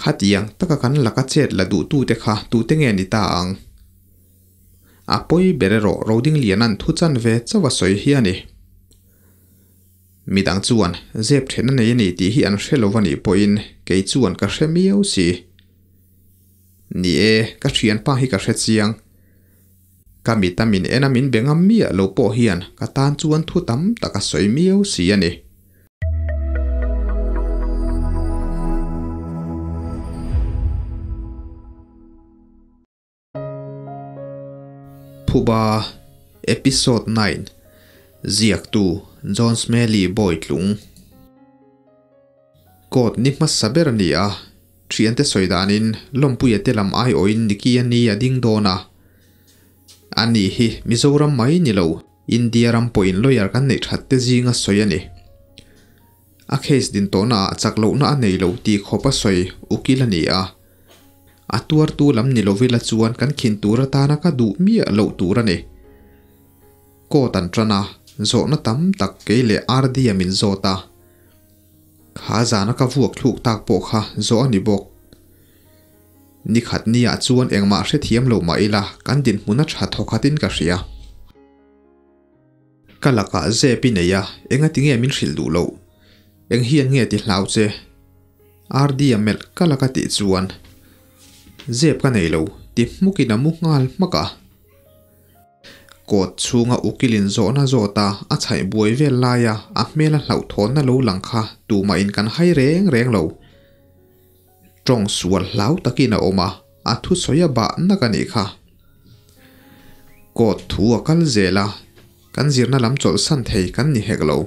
Khatiang taka kan laka chet la duhtute kha tute nge ni ta ang? A pawi ber erawh Rodingliana'n thu chanve chauh a sawi hi a ni. Midang chuan zep then a nei a ni tih hi an hre lo a nih pawhin kei chuan ka hre miau si. Ni e, ka thianpa hi ka hre chiang. Ka mit a min en a min be ngam miah lo pawh hian ka tan chuan thu tam tak a sawi miau si a ni. Phuba Episode 9 Ziaktu John Smelly Bawitlung Court ni hmasa ber a ni a, thiante sawi danin Lawmpuia te lam aiawhin Nicky a ni a ding dawn a. Ani hi Mizoram mai ni lo, India ram pawhin lawyer kan neih that te zinga sawi a ni. A case din tawhna ah chak lohna a nei lo tih khawp a sawi ukil a ni a. A tuartu lam ni lovila chuan kan khin tur atana ka duh miah loh tur a ni. Court an tan a, zawhna tam tak kei leh RD a min zawt a. Kha zana ka vuak thluk tak pawh kha zawh a ni bawk. Nikhat niah chuan engmah hrethiam lo mah ila kan dinhmun a tha thawkhatin ka hria. Ka lakah zep i nei a, engati nge min hrilh duh loh? Eng hian nge ti hlau che? RD a melh ka laka tih chuan zep ka nei lo ti hmukin a mu nghal hmak a. Kawt chhunga ukilin zawhna zawt a a chhaih buai vel laia a hmela hlauhthawnna lo lang kha tumahin kan hai reng reng lo. Tawng sual hlau takin a awm a, a thusawi a bah nak a nih kha. Court thu a kal zel a, kan zirna lam chawlhsan thei kan ni hek lo.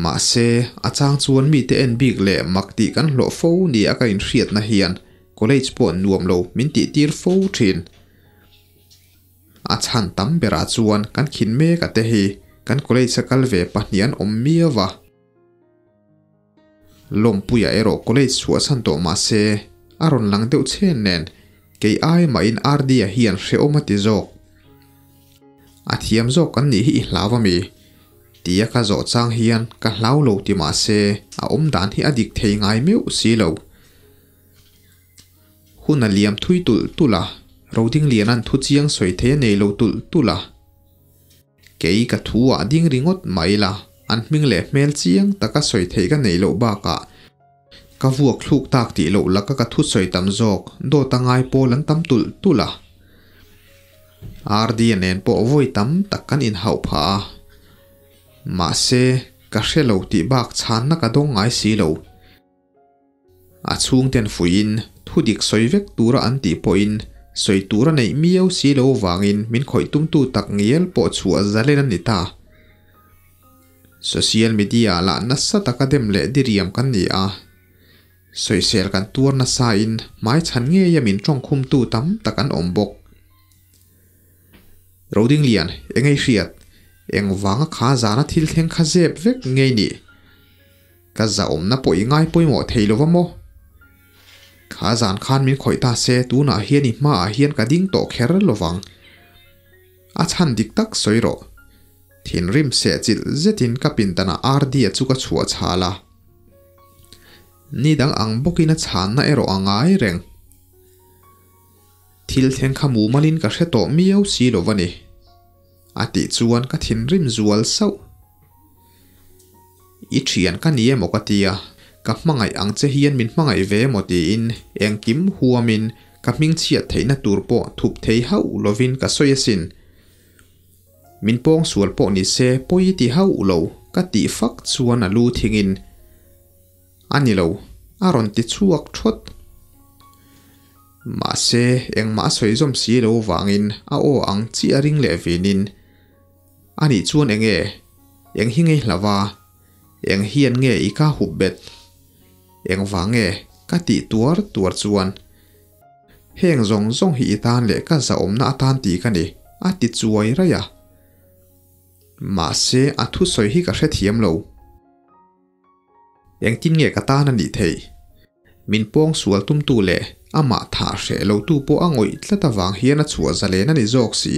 Mahse, a chang chuan mite en bik leh mak tih kan hlawh fo ni a ka inhriatna hian college pawh nuam lo min tihtir fo thin. A chhan tam berah chuan kan khin mek a te hi kan college a kal ve pahnih an awm miau a. Lawmpuia erawh college chhuahsan tawh mah se, a rawn lang deuh chhen nen, kei ai mahin RD-a hian hrehawm a ti zawk. A thiam zawk kan nih hi i hlau a mi? Tia ka zawh chang hian ka hlau lo ti mah se, a awm dan hi a dik thei ngai meuh si lo. Hun a liam thui tulh tulh a, Rodingliana'n thu chiang sawi thei a nei lo tulh tulh a. Kei ka thu ah ding ringawt mai la, an hming leh hmel chiang taka sawi theih ka neih loh bakah ka vuak thluk tak tih loh laka ka thusawi tam zawk dawt a ngai pawl an tam tulh tulh a. RD a nen pawh vawi tam tak kan inhauh phah a. Mahse, ka hre lo tih bak chhanna ka dawng ngai si lo. A chhungten fuihin thudik sawi vek tura an tih pawhin sawi tur a neih miau si lo vangin min khawih tumtu tak ngial pawh chhuah zalen a ni ta. Social media lah nasa taka dem leh diriam kan ni a, sawisel kan tuar nasain hmaichhan ngeia min tawngkhumtu tam tak an awm bawk. Rodinglian, eng ei hriat? Engvanga kha zana thil thleng kha zep vek ngei nih? Ka zahawmna pawh i ngai pawimawh thei lo va maw? Kha zan khan min khawih ta se tunah hian i hmaah hian ka ding tawh kher lo vang. A chhan dik tak sawi rawh. Thinrim sehchilh zetin ka pindanah RD-a chu ka chhuah chhal a. Ni dang ang bawkin a chhanna erawh a ngai reng. Thil thleng kha mumalin ka hre tawh miau si lo va ni. A tih chuan ka thinrim zual sauh. I thian ka ni emaw ka tia, ka hmangaih ang che hian min hmangaih ve emaw tiin engkim huamin ka hmingchhiat theihna tur pawh thup thei hauh lovin ka sawi asin. Min pawng sual pawh ni se pawi ti hauh lo ka tih fak chuan a lu thingin a ni lo a rawn ti chhuak thawt. Mahse engmah a sawi zawm si lo vangin a aw ang chiah ring leh vinin A nih chuan eng nge? Eng hi ngei hlau a? Eng hian nge i ka hup bet? Eng vang nge? Ka tih tuar tuar chuan heng zawng zawng hi i tan leh ka zahawmna atan tih ka ni, a ti chuai raih a. Mahse a thusawi hi ka hrethiam lo. Engtin nge ka tan a nih theih? Min pawng sual tumtu leh amah thah hreh lotu pawh a ngawih tlat avang hian a chhuah zalen a ni zawk si.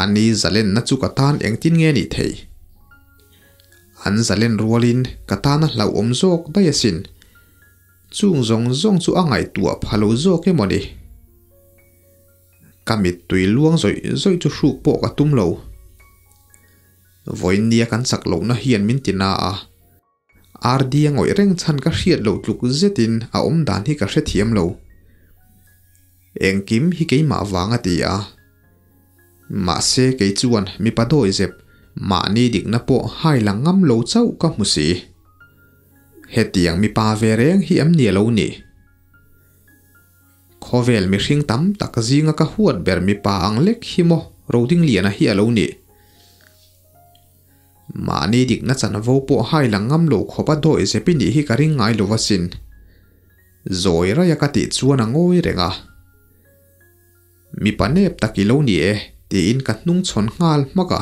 Ani zalenna chu ka tan engtin nge nih theih? An zalen rualin ka tan a hlauhawm zawk daih asin. Chung zawng zawng chu a ngaihtuah pha lo zawk emaw ni? Ka mittui luang zawih zawih chu hruk pawh ka tum lo. Vawiin nia kan chak lohna hian min ti na a. RD a ngawih reng chhan ka hriat loh tluk zetin a awm dan hi ka hrethiam lo. Engkim hi keimah vang a ti a. Mahse kei chuan mipa dawi zep mahni dikna pawh hai lang ngam lo chauh ka hmu si. Hetiang mipa ve reng hi em ni a lo nih? Khawvel mihring tam tak zinga ka huat ber mipa ang lek hi maw Rodingliana hi a lo nih? Mahni dikna chanvo pawh hai lang ngam lo khawp a dawi zep i nih hi ka ring ngai lo asin. Zawi raia ka tih chuan a ngawi reng a. Mipa nep tak i lo ni e tiin ka hnung chhawn nghal hmak a.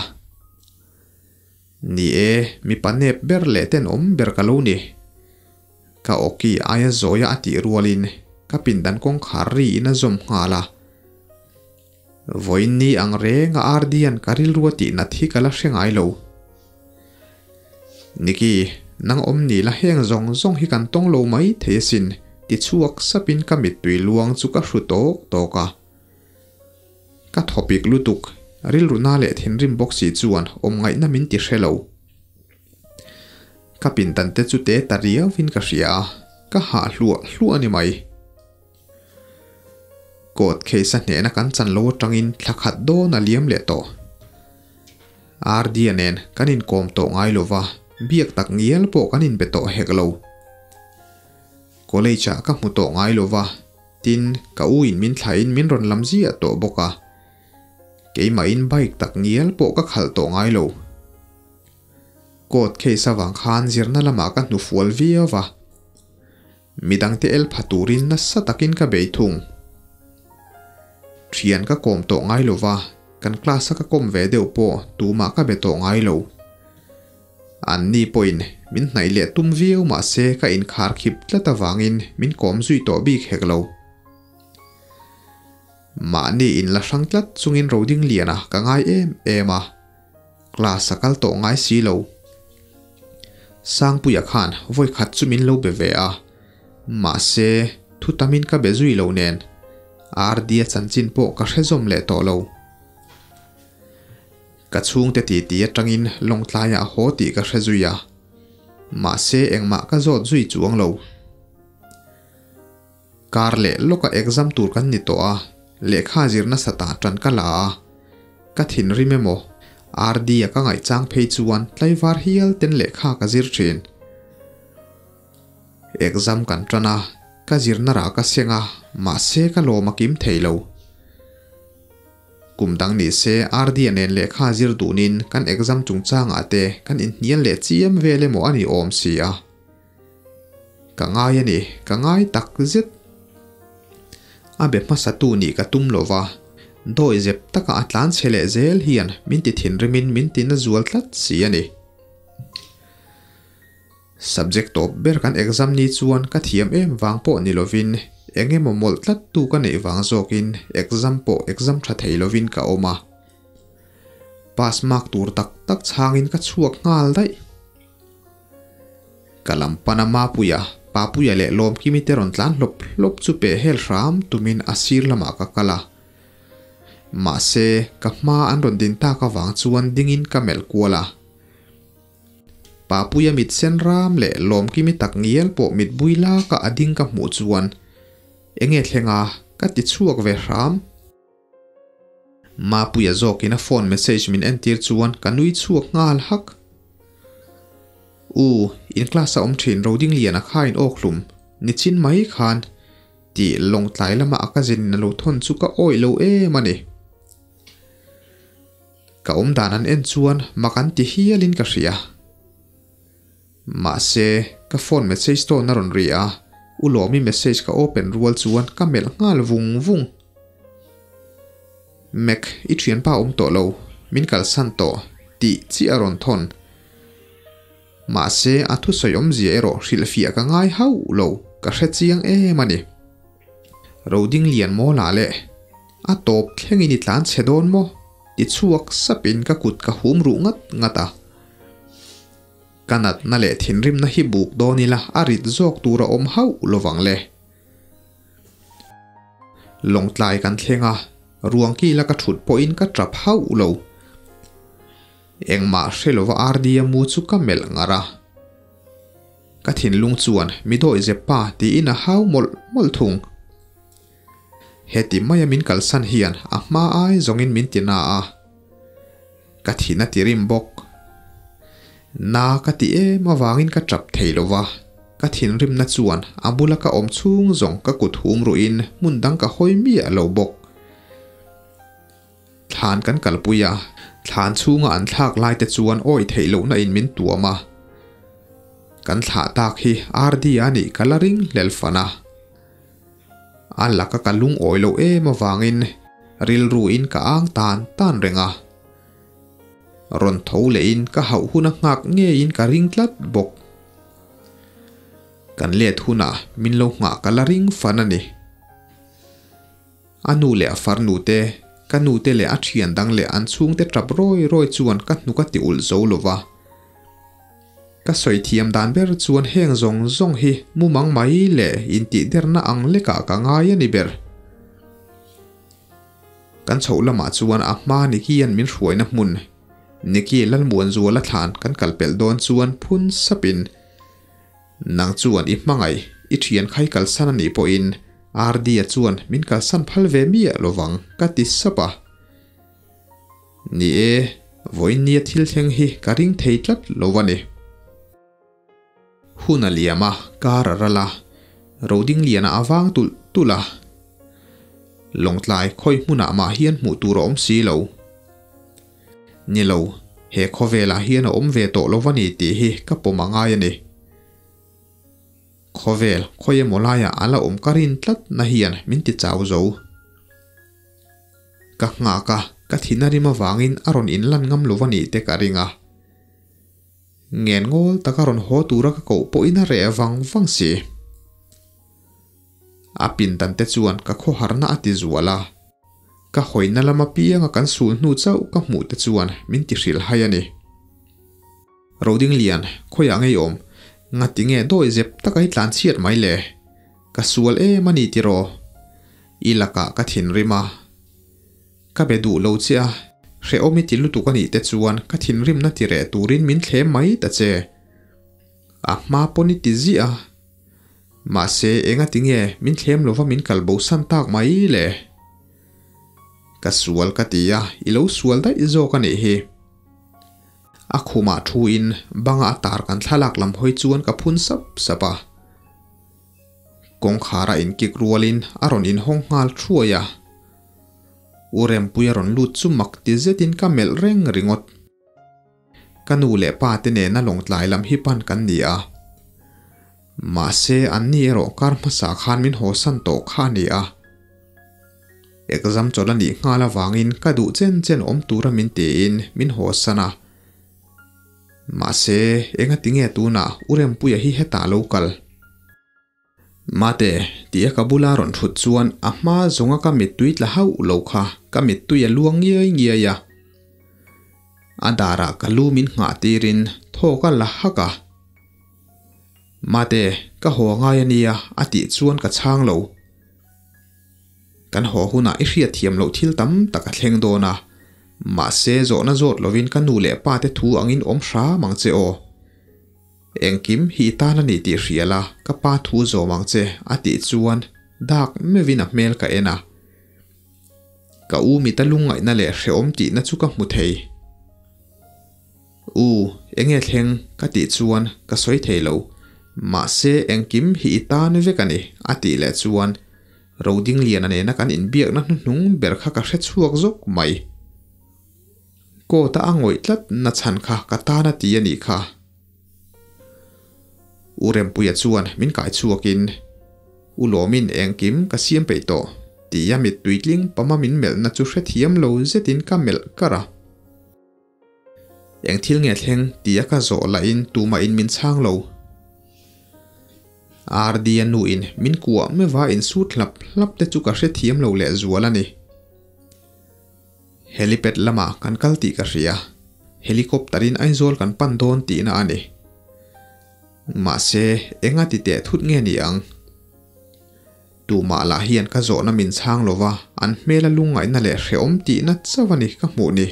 Ni e, mipa nep ber leh tenawm ber ka lo ni. Ka awki aia zawia a tih rualin ka pindan kawngkhar ri in a zawm nghal a. Vawiin ni ang reng a Ardian ka rilru a tih nat hi ka la hre ngai lo. Niki, nang awm ni la heng zawng zawng hi kan tawng lo mai thei asin ti chhuak sapin ka mittui luang chu ka hru tawk tawk a. Ka thawpik lutuk, rilru na leh thinrim bawk si chuan awm ngaihna min ti hre lo. Ka pindan te chu te ta riauin ka hria a, ka hah hluah hluah a ni mai. Court case a hnehna kan chan lo atangin thla khat dawn a liam leh tawh. RD-a nen kan inkawm tawh ngai lova, biak tak ngial pawh kan inbe tawh hek lo. College-ah ka hmu tawh ngai lova, tin, ka u in min thlahin min rawn lam ziah tawh bawk a. Keimahin bike tak ngial pawh ka khalh tawh ngai lo. Court case avang khan zirna lamah ka hnufual viau va, midangte el pha turin nasa takin ka bei thung. Thian ka kawm tawh ngai lo va, kan class a ka kawm ve deuh pawh tumah ka be tawh ngai lo. Anni pawhin min hnaih leh tum viau mahse ka inkhar khip tlat avangin min kawm zui tawh bik hek lo. Mahni inla hrang tlat chungin Rodingliana ka ngai em em a. Class a kal tawh ngai si lo. Sangpuia khan vawi khat chu min lo be ve a, mahse thu tamin ka be zui lo nen RD-a chanchin pawh ka hre zawm leh tawh lo. Ka chhungte titi atangin Lawngtlaiah a haw tih ka hre zui a, mahse engmah ka zawt zui chuang lo. Kar leh lawka exam tur kan ni tawh a, lehkha zir nasa ta tan ka la a, ka thinrim emaw RD-a ka ngaihchang phei chuan tlaivar hial ten lehkha ka zir thin. Exam kan tan a, ka zirna rah ka seng a, mahse ka lawm a kim thei lo. Kum dang ni se RD-a nen lehkha zir duhnin kan exam chungchangah te kan inhnial leh chiam vel emaw a ni awm si a. Ka ngai a ni, ka ngai tak zet. A be hmasatu nih ka tum lo va, dawi zep taka a tlan chhe leh zel hian min ti thinrimin min ti na zual tlat si a ni. Subject tawp ber kan exam ni chuan ka thiam em vang pawh ni lovin eng emaw mawlh tlat tu ka neih vang zawkin exam pawh exam tha thei lovin ka awm a. Pass mark tur tak tak chhangin ka chhuak nghal daih. Ka lam pana Mapuia, Papuia leh Lawmkimi te rawn tlan hlawp hlawp chu peh hel hram tumin a sir lamah ka kal a. Mahse, ka hma an rawn din tak avang chuan dingin ka melh kual a. Papuia mit sen ram leh Lawmkimi tak ngial pawh mit bui laka a ding ka hmuh chuan enge thleng a ka ti chhuak ve hram. Mapuia zawkin a phone message min entir chuan ka nui chhuak nghal hak. U, in class a awm thin Rodingliana kha in awk hlum, nichin mai khan tih Lawngtlai lama a cousin in a lo thawn chu ka awih lo em a ni. Ka awm dan an en chuan mak an ti hialin ka hria. Mahse, ka phone message tawn a rawn ri a, U Lawmi message ka open rual chuan ka melh nghal vung vung. Mac, i thianpa awm tawh lo, min kalsan tawh, tih chiah a rawn thawn. Mahse, a thusawi awmzia erawh hrilhfiah ka ngai hauh lo, ka hre chiang em a ni. Rodinglian mawlah leh a tawp thlengin i tlan chhe dawn maw? ti chhuak sapin ka kut ka hum ruh ngat ngat a. Ka natna leh thinrimna hi buk dawn ila a rit zawk tur a awm hauh lovang le. Lawngtlai kan thleng a, ruang kila ka thut pawhin ka tap hauh lo. Engmah hre lova RD-a mu chu ka melh ngar a. Ka thinlung chuan mi dawi zep pa tiin a hau mawlh mawlh thung. Heti maia min kalsan hian a hma ai zawngin min ti na a, ka thin a ti rim bawk. Na ka ti em avangin ka tap thei lo va, ka thinrimna chuan a bula ka awm chhung zawng ka kut hum ruhin hmun dang ka hawi miah lo bawk. Thlan kan kalpui a, thlan chhunga an thlak lai te chuan awi theih lohna in min tuam a. Kan thlah tak hi RD a nih ka la ring hlel fan a. A laka ka lungawi loh em avangin rilru in ka ang tan tan reng a. Rawn tho lehin ka hauh huna nghak ngeiin ka ring tlat bawk. Kan let hunah min lo nghah ka la ring fan a ni. A nu leh a farnu te, ka nu te leh a thian dang leh an chhungte tap rawi rawi chuan ka hnuk a ti ulh zo lo va. Ka sawi thiam dan ber chuan heng zawng zawng hi mumang mai leh intihderna ang lekah ka ngai a ni ber. Kan chhoh lamah chuan a hma Nicky-a'n min hruaina hmun, Nicky Lalmuanzuala thlan kan kal pelh dawn chuan phun sapin, Nang chuan i hmangaih, i thian khai kalsan a nih pawhin RD-a chuan min kalsan phal ve miah lovang ka ti sap a. Ni e, vawiin nia thil thleng hi ka ring thei tlat lo a ni. Hun a liam a, kar a ral a, Rodingliana a vang tulh tulh a. Lawngtlai khawi hmunah mah hian hmuh tur a awm si lo. Ni lo, he khawvelah hian a awm ve tawh lo va ni tih hi ka pawm a ngai a ni. Khawvel khawi emaw laiah a la awm ka rin tlat na hian min ti chau zo. Ka nghak a, ka thin a rim avangin a rawn inlan ngam lo va nih te ka ring a. Ngen ngawl taka rawn haw tura ka koh pawhin a reh vang vang si. A pindan te chuan ka khawharna a ti zual a, ka hawina lam apianga kan sul hnu chauh ka hmuh te chuan min ti hrilh hai a ni. Rodinglian, khawiah ngei awm, ngati nge dawi zep taka i tlan chhiat mai le? Ka sual em a ni tiraw? I lakah ka thinrim a. Ka be duh lo che a, hrehawm i ti lutuk a nih te chuan ka thinrimna ti reh turin min thlem mai ta che. A hma pawn i ti ziah a. Mahse, engati nge min thlem lova min kal bosan tak mai le? Ka sual ka ti a, i lo sual daih zawk a nih hi. A khumah thu in banga a tar kan thlalak lam hawi chuan ka phun sap sap a. Kawngkhar a inkik rualin a rawn inhawng nghal thuai a. U Rempuia rawn lut chu mak ti zetin ka melh reng ringawt. Ka nu leh pa te nena lawngtlai lam hi pan kan ni a. Mahse, anni erawh kar hmasa khan min hawsan tawh kha a ni a. Exam chawlh a nih nghal avangin ka duh chen chen awm tura min tiin min hawsan a. Mahse, engati nge tunah U Rempuia hi hetah lo kal? Mate, tia ka bula rawn thut chuan a hma zawnga ka mittui tla hauh lo kha ka mittui a luang ngiai ngiai a. A darah ka lu min nghah tirin thawk a la hak a. Mate, ka haw ngai a nia a tih chuan ka chhang lo. Kan haw hunah i hriatthiam loh thil tam tak a thleng dawn a, mahse zawhna zawt lovin ka nu leh pa te thu angin awm hram ang che aw. Engkim hi i tan a ni tih hria la, ka pa thu zawm ang che, a tih chuan dak meuhin a hmel ka en a. Ka u mita lungngaihna leh hrehawm tihna chu ka hmu thei. U, enge thleng? ka tih chuan ka sawi thei lo. Mahse, engkim hi i tan vek a ni, a tih leh chuan Rodingliana nena kan inbiakna hnuhnung ber kha ka hre chhuak zawk mai. Coat a a ngawih tlat na chhan kha ka tan a ti a nih kha. U Rempuia chuan min kai chhuakin, U Lawmin engkim ka siam peih tawh, tia mittui tling pama min melhna chu hrethiam lo zetin ka melh kar a. Eng thil nge thleng tia ka zawh lahin tumahin min chhang lo. RD-a nuin min kuah meuha insut hlap hlap te chu ka hrethiam lo lehzual a ni. Helipad lamah kan kal tih ka hria. Helicopter in Aizawl kan pan dawn tihna a ni. Mahse, enga ti teh thut nge ni ang? Tumah lah hian ka zawhna min chhang lo va, an hmela lungngaihna leh hrehawm tihna chauh a ni ka hmuh ni.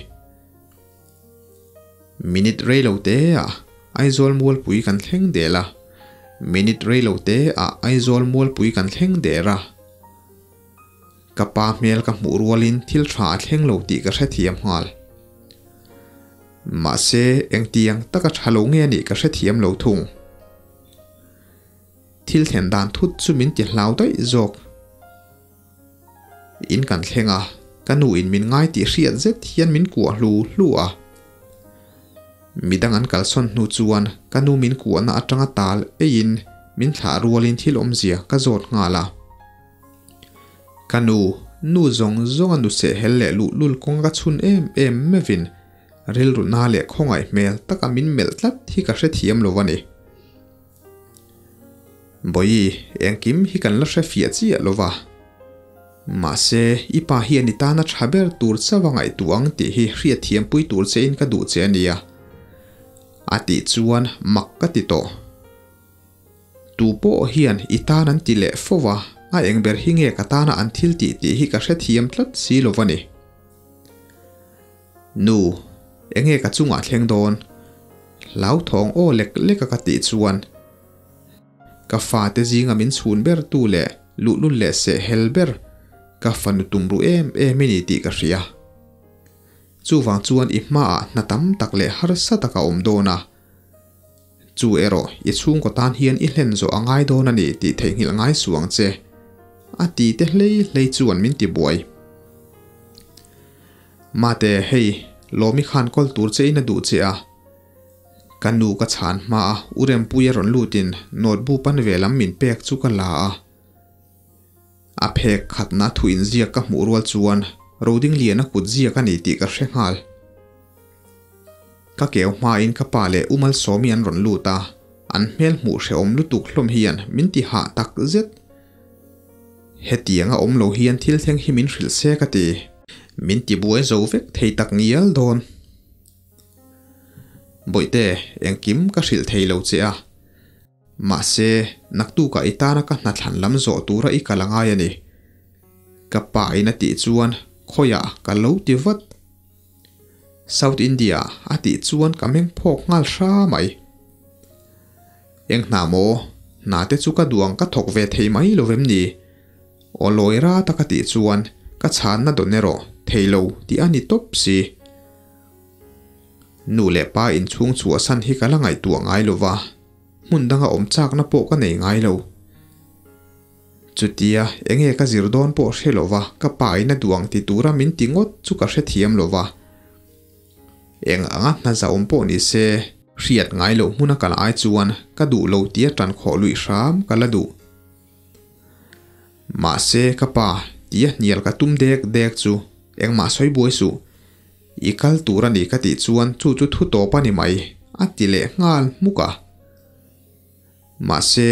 Minute rei lo te ah Aizawl Mualpui kan thleng del a, minute rei lo te ah Aizawl Mualpui kan thleng der a. Ka pa hmel ka hmuh rualin thil tha a thleng lo tih ka hrethiam nghal. Mahse, engtiang taka tha lo nge anih ka hrethiam lo thung. Thil thlen dan thut chu min ti hlau daih zawk. In kan thleng a, ka nu in min ngai tih hriat zet hian min kuah hlu hlu a. Midang an kalsawn hnu chuan ka nu min kuahna atanga tal eiin min thlah rualin thil awmzia ka zawt nghal a. Ka nu, nu zawng zawnga nu sehhel leh luhlul kawng ka chhun em em meuhin rilru na leh khawngaih hmel taka min melh tlat hi ka hrethiam lo a ni. Bawihi, engkim hi kan la hre fiah chiah lo va. Mahse, i pa hian i tana tha ber tur chauh a ngaihtuah ang tih hi hriatthiampui tur chein ka duh che a nia. A tih chuan mak ka ti tawh. Tu pawh hian i tan an ti leh fo va, a eng ber hi nge ka tana an thil tih tih hi ka hrethiam tlat si lo va ni. Nu, enge ka chungah thleng dawn? Hlauthawng aw lek lek a ka tih chuan ka fate zinga min chhun ber tu leh luhlul leh seh hel ber ka fanu tum ru em em i ni tih ka hria. Chuvang chuan i hmaah hna tam tak leh harsa tak a awm dawn a. Chu erawh i chhungkaw tan hian i hlen zawh a ngai dawn a ni tih theihnghilh ngai suh ang che, a ti te hlei hlei chuan min ti buai. Mate, hei, Lawmi khan kawl tur che in a duh che a. Ka nu ka chhan hma a, U Rempuia rawn lutin note bu pan ve lam min pek chu ka la a. A phek khatna thu inziak ka hmuh rual chuan Rodingliana kut ziak a ni tih ka hre nghal. Ka keu hmain ka pa leh U Malsawmi an rawn lut a, an hmel hmuh hrehawm lutuk hlawm hian min ti hah tak zet. Hetianga awm lo hian thil thleng hi min hrilh se ka ti. Min ti buai zo vek thei tak ngial dawn. Bawihte, engkim ka hrilh thei lo che a. Mahse, naktukah i tana ka hnathlan lam zawh tura i kal a ngai a ni. Ka pa in a tih chuan khawiah ka lo ti vat. South India a tih chuan ka meng phawk nghal hra mai. Eng hna maw? Hna te chu ka duang ka thawk ve thei mai lo vem ni? Aw lawi rat a ka tih chuan ka chhanna dawn erawh thei lo tih a ni tawp si. Nu leh pa inchhung chhuahsan hi ka la ngaihtuah ngai lo va, hmun danga awm chakna pawh ka nei ngai lo. Chutia enge ka zir dawn pawh hre lo va, ka pa in a duh ang ti tura min ti ngawt chu ka hrethiam lo va. Eng anga hna zahawm pawh ni se, hriat ngai loh hmuna kal ai chuan ka duh lo tia tan khawh luih hram ka la duh. Mahse ka pa tia hnial ka tum dek dek chu engmah sawi buai suh, i kal tur a ni ka tih chuan chu chu thu tawp a ni mai, a ti leh nghal hmuk a. Mahse,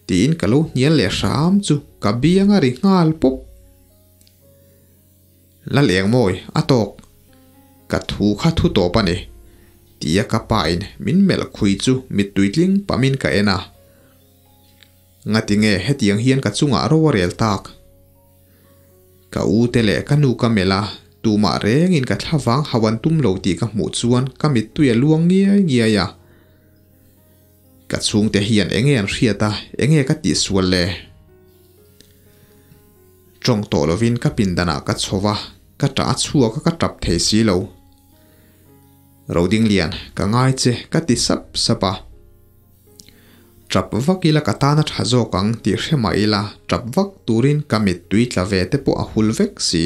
tiin ka lo hnial leh hram chu ka biang a ri nghal pawp. Lal Engmawi, a tawk. Ka thu kha thu tawp a ni, tia ka pain min melh khui chu mittui tling pamin ka en a. Ngatinge hetiang hian ka chungah ro a rel tak? Ka u te leh ka nu ka melh a, tumah rengin ka thlavang hauh an tum lo tih ka hmuh chuan ka mittui a luang ngiai ngiai a. Ka chhungte hian enge an hriat a, enge ka tihsual le? Tawng tawh lovin ka pindanah ka chho va, ka tah a chhuak a ka tap thei si lo. Rodinglian, ka ngai che, ka ti sap sap a. Tap vak ila ka tan a tha zawk ang tih hre mah ila, tap vak turin ka mittui tla ve te pawh a hul vek si.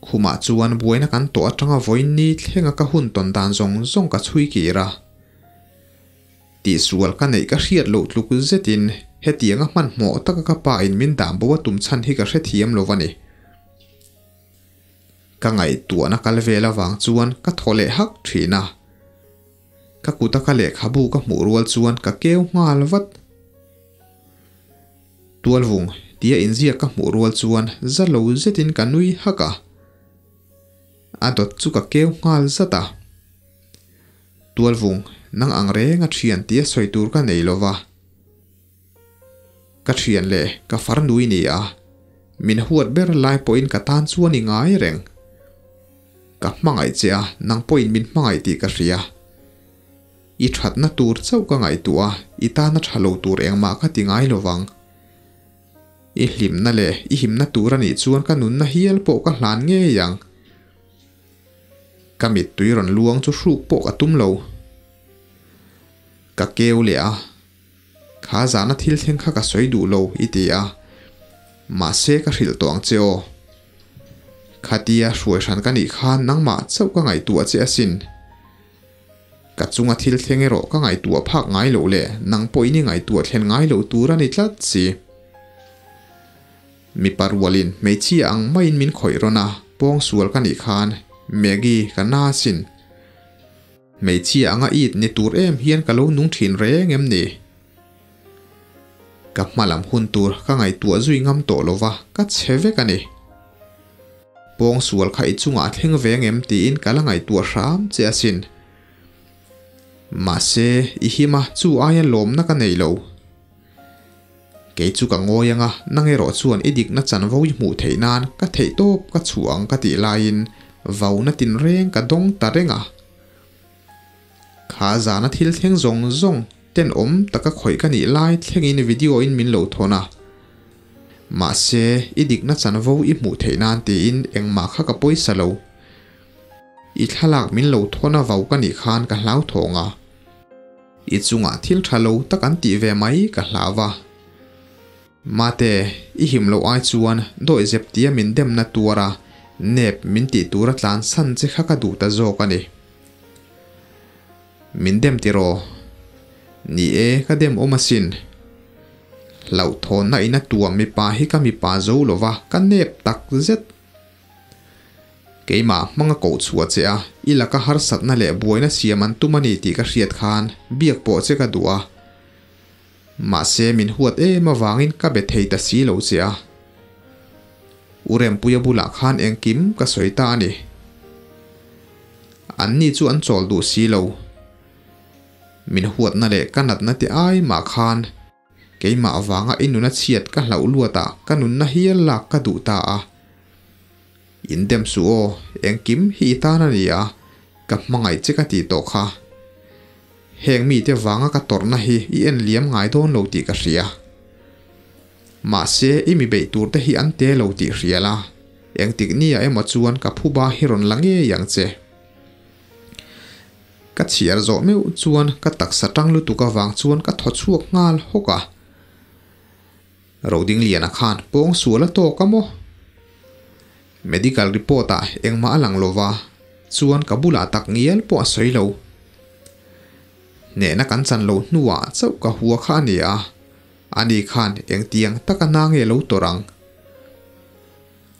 Khumah chuan buaina kan tawh atanga vawiin ni thlenga ka hun tawn dan zawng zawng ka chhui kir a. Tihsual ka neih ka hriat loh tluk zetin hetianga hmanhmawh taka ka pa in min dah bo a tum chhan hi ka hrethiam lo a ni. Ka ngaihtuahna kal vel avang chuan ka thaw leh hak thin a. Ka kuta ka lehkhabu ka hmuh rual chuan ka keu nghal vat. Tualvung tia inziak ka hmuh rual chuan za lo zetin ka nui hak a. A dawt chu ka keu nghal zat a. Tualvung, nang ang reng a thian tia sawi tur ka nei lova. Ka thian leh ka farnu i ni a, min huat ber lai pawhin ka tan chuan i ngai reng. Ka hmangaih che a, nang pawhin min hmangaih tih ka hria. I thatna tur chauh ka ngaihtuah a, i tana tha lo tur engmah ka ti ngai lovang. I hlimna leh i himna tur a nih chuan ka nunna hial pawh ka hlan ngei ang. Ka mittui rawn luang chu hruk pawh ka tum lo. Ka keu leh a, Kha zana thil thleng kha ka sawi duh lo i ti a, mahse ka hrilh tawh ang che aw. Khatia hruai hran ka nih khan nangmah chauh ka ngaihtuah che asin. Ka chunga thil thleng erawh ka ngaihtuah phak ngai loh leh nang pawhin i ngaihtuah thlen ngai loh tur a ni tlat si. Mipa rualin hmeichhia ang maiin min khawih rawn a, pawngsual ka nih khan Maggie ka na asin. Hmeichhia anga it ni tur em hian ka lo nung thin reng em ni? Ka hma lam hun tur ka ngaihtuah zui ngam tawh lo va, ka chhe vek a ni. Pawngsual kha i chungah a thleng veng em tiin ka la ngaihtuah hram che asin. Mahse, i him a, chu aia lawmna ka nei lo. Kei chu ka ngawi anga, nang erawh chuan i dikna chanvo i hmuh theih nan ka theihtawp ka chhuah ang ka tih laiin vauna tinreng ka dawng ta reng a. Kha zana thil thleng zawng zawng tenawm taka khawih ka nih lai thlengin video in min lo thawn a. Mahse, i dikna chanvo i hmuh theih nan tiin engmah kha ka pawisa lo. I thlalak min lo thawn a vau ka nih khan ka hlauthawng a. I chungah thil tha lo tak an tih ve mai ka hlau a. Mate, i him loh ai chuan dawihzep tia min demna tuar a, nep min tih tura tlan san che kha ka duh ta zawk a ni. Min dem tiraw? Ni e, ka dem awm asin. Hlauhthawnna in a tuam mipa hi ka mipa zo lova, ka nep tak zet. Keimah hmanga koh chhuah che a, i laka harsatna leh buaina siam an tum a ni tih ka hriat khan biak pawh che ka duh a. Mahse min huat em avangin ka be thei ta si lo che a. U Rempuia bulah khan engkim ka sawi ta a ni. Anni chu an chawl duh si lo. Min huatna leh ka natna te ai mah khan keimah avanga i nuna chhiat ka hlauh luatah ka nunna hial lak ka duh ta a. In dem suh aw, engkim hi i tan a ni a, ka hmangaih che ka tih tawh kha. Heng mite vanga ka tawrhna hi i en liam ngai dawn lo tih ka hria. Mahse, i mi beih tur te hi an te lo tih hria la, engtik nia emaw chuan ka phuba hi rawn la ngei ang che. Ka chhiar zawh meuh chuan ka taksa tang lutuk avang chuan ka thaw chhuak nghal hawk a. Rodingliana khan pawng sual a tawk a maw? Medical report ah engmah a lang lova, chuan ka bulah tak ngial pawh a sawi lo. Hnehna kan chan loh hnuah chauh ka hua kha a ni a, ani khan engtiang taka na nge lo tawrh ang?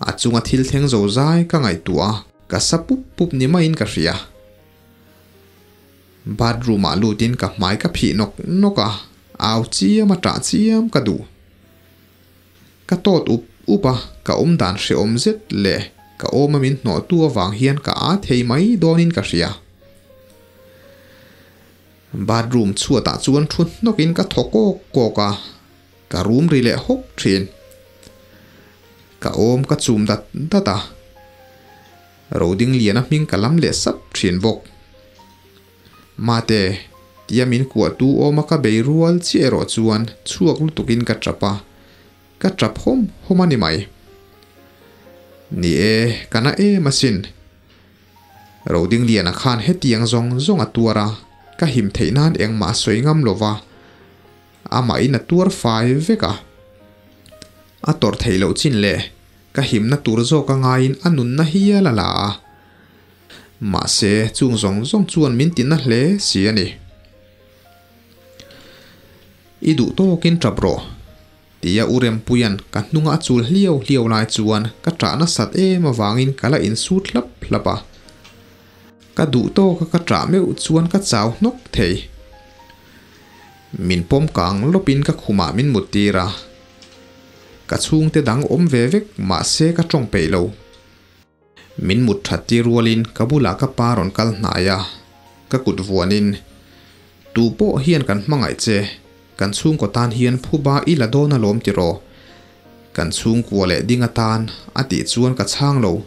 A chunga thil thleng zo zai ka ngaihtuah a, ka sa pup pup ni maiin ka hria. Bathroom ah lutin ka hmai ka phih nawk nawk a, au chiam a ṭah chiam ka duh. Ka tawt up up a, ka awm dan hrehawm zet leh ka awma min hnawhtu avang hian ka â thei mai dawnin ka hria. Bathroom chhuatah chuan thu hnawkin ka thaw kawk kawk a, ka rum ri leh hawk thin. Ka awm ka chum dat dat a, Rodingliana hming ka lam leh sap thin bawk. Mate, tia min kuahtu awma ka bei rual chiah erawh chuan chhuak lutukin ka tap a, ka tap hawm hawm a ni mai. Ni e, ka na em asin. Rodingliana khan hetiang zawng zawng a tuar a, ka him theih nan engmah a sawi ngam lo va, amahin a tuar fai vek a. A tawrh theih loh chin leh ka himna tur zawk a ngaiin a nunna hial a la a. Mahse, chung zawng zawng chuan min tina hle si a ni. I duh tawkin tap rawh, tia U Rempuia'n ka hnunga a chul hliau hliau lai chuan ka ṭah nasat em avangin ka la insut hlap hlap a. Ka duh tawka ka ṭah meuh chuan ka chau hnawk thei. Min pawm kang lawpin ka khumah min muttir a. Ka chhungte dang awm ve vek mahse ka tawng peih lo. Min mut that tir rualin ka bulah ka pa rawn kal hnai a, ka kut vuanin, Tu pawh hian kan hmangaih che, kan chhungkaw tan hian phuba i la dawn alawm tiraw? Kan chhungkua leh ding atan a tih chuan ka chhang lo.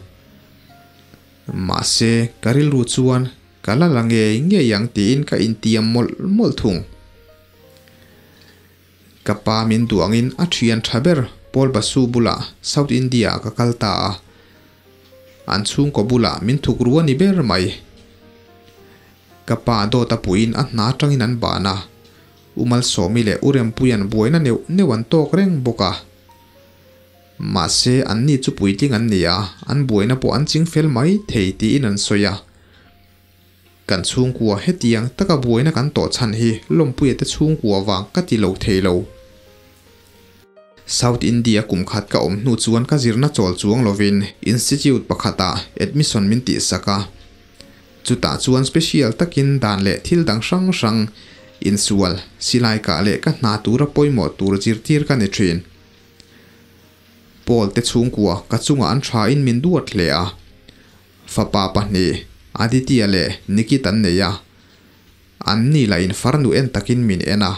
Mahse, ka rilru chuan ka la la ngei ngei ang tiin ka intiam mawlh mawlh thung. Ka pa min duh angin a thian tha ber Paul Basu bulah South India ah ka kal ta a. An chhungkaw bulah min thuk ru a ni ber mai. Ka pa dawt a puiin a hna atangin an ban a. U Malsawmi leh U Rempuia'n buaina neuh neuh an tawk reng bawk a. Mahse, anni chu puitling an ni a, an buaina pawh an ching fel mai thei tiin an sawi a. Kan chhungkua hetiang taka buaina kan tawh chhan hi Lawmpuia te chhungkua vang ka ti lo thei lo. South India kum khat ka awm hnu chuan ka zirna chawl chuang lovin Institute pakhatah admission min tihsak a. Chutah chuan special takin dan leh thil dang hrang hrang, insual, silai kah leh ka hna tura pawimawh tur zirtir ka ni thin. Paul te chhungkua ka chungah an thain min duat hle a. Fapa pahnih, Aditya leh Nikit an nei a. An ni lah in farnu en takin min en a.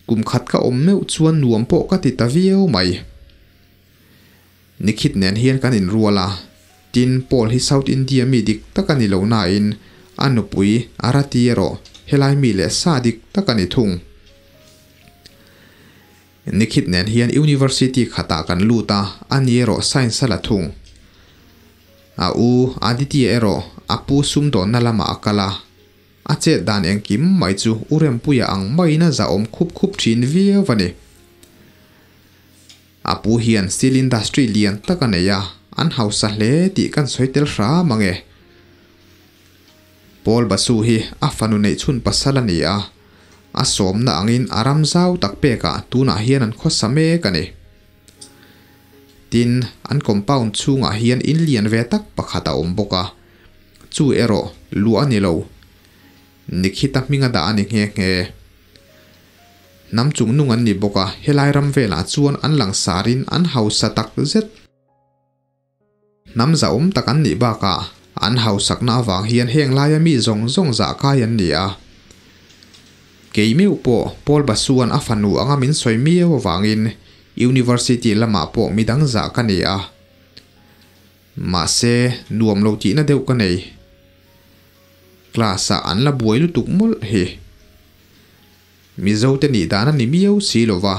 Kum khat ka awm meuh chuan nuam pawh ka ti ta viau mai. Nikhit nen hian kan inrual a, tin Paul hi South India mi dik tak a ni lo nain a nupui Arati erawh helai mi leh sa dik tak a ni thung. Nikhit nen hian University khatah kan lut a, ani erawh Science a la thung. A u Aditya erawh a pu sumdawnna lamah a kal a, a chet dan engkim mai chu U Rempuia ang maiin a zahawm khup khup thin viau a ni. A pu hian steel industry lian tak a nei a, an hausa hle tih kan sawi tel hram ang e. Paul Basu hi a fanu neih chhun pasal a ni a, a sawmna angin a ram zau tak pekah tunah hian an khawsa mek a ni. Tin, an compound chhungah hian in lian ve tak pakhat a awm bawk a, chu erawh luah a ni lo. Nikhita hminga dah a ni nghe nghe. Hnam chungnung an ni bawk a, helai ram velah chuan an langsarin an hausa tak zet. Hnam zahawm tak an nih bakah an hausakna avang hian heng laia mi zawng zawng zah kai an ni a. Kei meuh pawh Paul Basuan a fanu anga min sawi miau avangin University lamah pawh midang zah ka ni a. Mahse, nuam lo tihna deuh ka nei. Class-ah an la buai lutuk mawlh hi. Mizote nih dan a ni miau si lo va.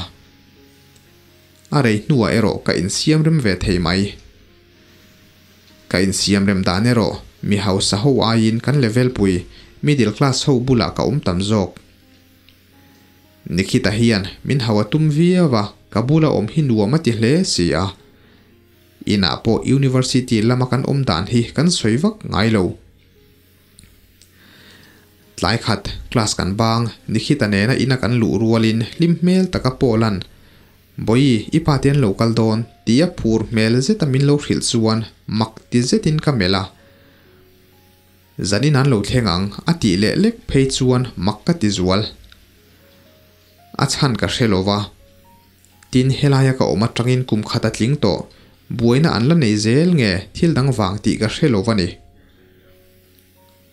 A rei hnuah erawh ka insiam rem ve thei mai. Ka insiam rem dan erawh mi hausa ho aiin kan level pui middle class ho bulah ka awm tam zawk. Nikhita hian min hau a tum viau a, ka bula awm hi nuam a ti hle si a. Inah pawh university lama kan awm dan hi kan sawi vak ngai lo. Tlai khat class kan bang, Nikhita nena ina kan luh rualin hlim hmel taka Paul-a'n, Bawi, i pa te an lo kal dawn, tia phur hmel zeta min lo hrilh chuan mak ti zetin ka melh a. Zanin an lo thleng ang, a tih leh lek phei chuan mak ka ti zual. A chhan ka hre lo va. Tin, helaia ka awm atangin kum khat a tling tawh, buaina an la nei zel nge thil dang vang tih ka hre lo va ni.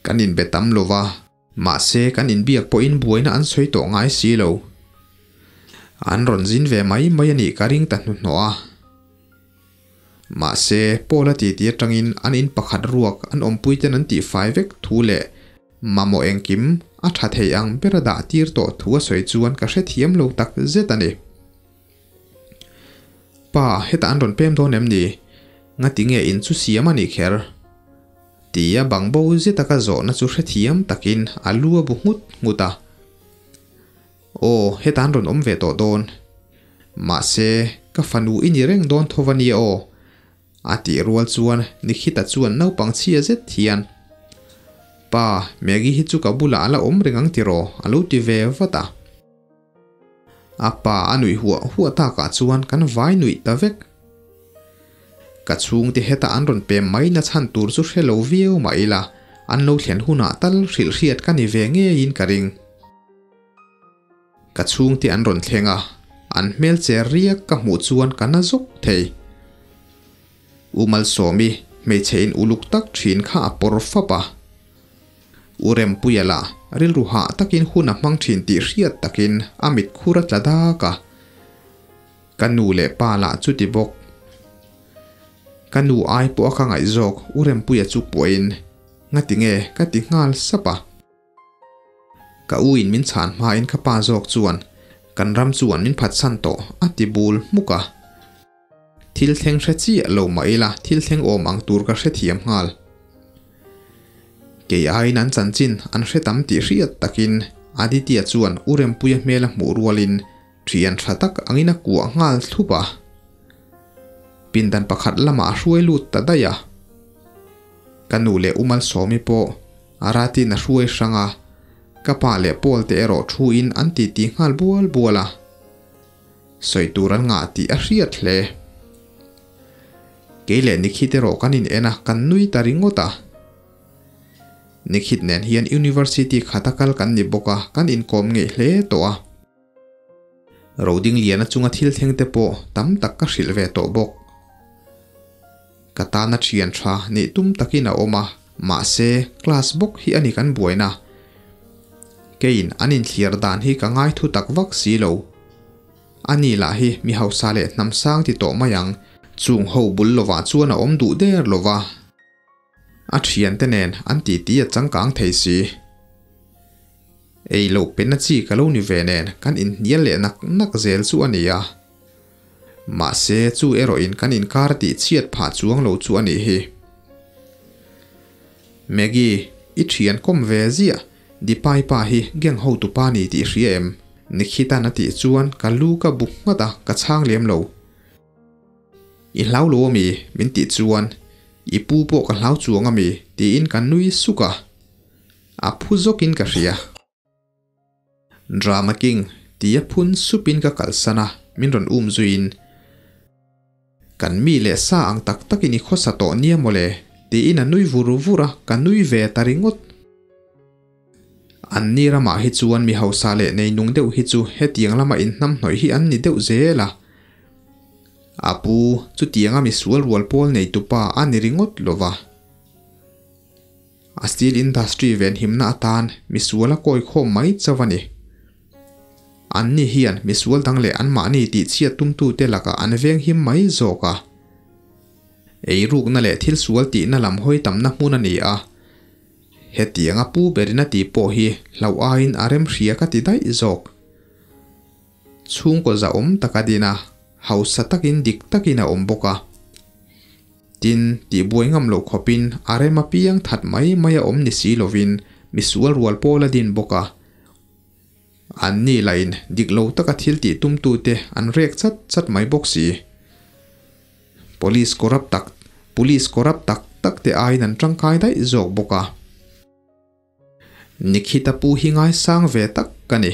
Kan inbe tam lo va, mahse kan inbiak pawhin buaina an sawi tawh ngai si lo. An rawn zin ve mai mai a nih ka ring ta hnuhnawh a. Mahse, Paul-a titi atangin an in pakhat ruak an awmpuiten an tihfai vek thu leh mamawh engkim a tha thei ang ber a dah tir tawh thu a sawi chuan ka hrethiam lo tak zet a ni. Pa, hetah an rawn pem dawn em ni? Ngati nge in chu siam a nih kher? Tia bang bo zeta ka zawhna chu hrethiam takin a lu a bu nghut nghut a. Aw, hetah an rawn awm ve tawh dawn. Mahse, ka fanu i ni reng dawn tho va nia aw. A tih rual chuan Nikhita chuan naupang chhia zet hian, Pa, Maggie hi chu ka bulah a la awm reng ang tiraw? a lo ti ve vat a. A pa a nuih huah huah takah chuan kan vai nuih ta vek. Ka chhungte heta an rawn pem mai na chhan tur chu hre lo viau mah ila, an lo thlen hunah tal hrilh hriat ka ni ve ngeiin ka ring. Ka chhungte an rawn thleng a, an hmel che riak ka hmuh chuan ka na zawk thei. U Malsawmi, hmeichhe in uluk tak thin kha a pawr fap a. U Rempuia lah rilru hah takin hun a hmang thin tih hriat takin a mit khur a tla dak a. Ka nu leh pa lah chuti bawk. Ka nu ai pawh a ka ngaih zawk U Rempuia chu puahin ngati nge ka ti nghal sap a. Ka u in min chhan hmain ka pa zawk chuan kan ram chuan min phatsan tawh a ti bul hmuk a. Thil thleng hre chiah lo mah ila thil thleng awm ang tur ka hrethiam nghal. Kei aiin an chanchin an hre tam tih hriat takin Aditya chuan U Rempuia hmel a hmuh rualin thian tha tak angin a kuah nghal thlup a. Pindan pakhat lamah a hruai lut ta daih a. Ka nu leh U Malsawmi pawh Aratin a hruai hrang a, ka pa leh Paul te erawh thuin an titi nghal bual bual a. Sawi tur an ngah tih a hriat hle. Kei leh Nikhit erawh kan in en a, kan nui ta ringawt a. Nikhit nen hian University khata kal kan ni bawk a, kan inkawm ngeih hle tawh a. Rodingliana chunga thil thleng te pawh tam tak ka hrilh ve tawh bawk. Ka tana thian tha nih tum takin a awm a, mahse class bawk hi a ni kan buaina. Keiin an inthliar dan hi ka ngai thu tak vak si lo. A ni lah hi mi hausa leh hnam sang ti tawh mai ang, chung ho bul lovah chuan a awm duh der lova. A thiante nen an titi a changkang thei si. Ei loh penna chi ka lo ni ve nen kan inhnial leh nak nak zel chu a ni a. Mahse chu erawhin kan inkar tih chhiat phah chuang lo chu a nih hi. Maggie, i thian kawm ve ziah, Dipai pa hi gang hotu pa ni tih hria em? Nikhitan a tih chuan ka lu ka buk nghat a, ka chhang lem lo. I hlau lo ami? Min tih chuan, I pu pawh ka hlau chuang ami? Tiin ka nui suk a, a phu zawkin ka hria. Drama King tia phun supin ka kalsan a, min rawn um zuiin, Kan mi leh sa ang tak takin i khawsa tawh nia mawle, tiin a nui vur vur a, ka nui ve ta ringawt. An ni ramah hi chuan mi hausa leh neinung deuh hi chu hetiang lama inhnamhnawih hi an ni deuh zel a. A pu, chutianga mi sual rual pawl neitupa a ni ringawt lo va. A steel industry venhimna atan mi sual a kawi khawm mai chauh a ni. An ni hian mi sual dang leh anmahni tihchhiat tumtute lakah an venghim mai zawk a. Eirukna leh thil sual tihna lam hawi tamna hmun a ni a. Hetianga pu berin a tih pawh hi hlauh aiin a rem hria ka ti daih zawk. Chhungkaw zahawm tak a din a, hausa takin dik takin a awm bawk a. Tin, tihbuai ngam loh khawpin a rem apiang that mai mai a awm ni si lovin misual rual pawl a din bawk a. Anni lahin dik lo taka thil tih tumtute an rek chat chat mai bawk si. Police corrupt tak Police corrupt tak tak te aiin an tangkai daih zawk bawk a. Nikhita pu hi ngaisang ve tak ka ni.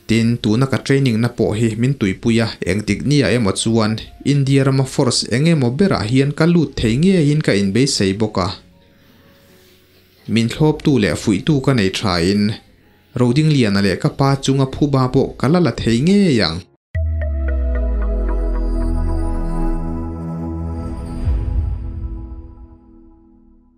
Tin, tuna ka training na pawh hi min tuipui a, engtik nia emaw chuan India rama force eng emaw berah hian ka lut thei ngeiin ka inbeisei bawk a. Min thlawptu leh fuihtu ka nei thain Rodingliana leh ka pa chunga phuba pawh ka la la thei ngei ang.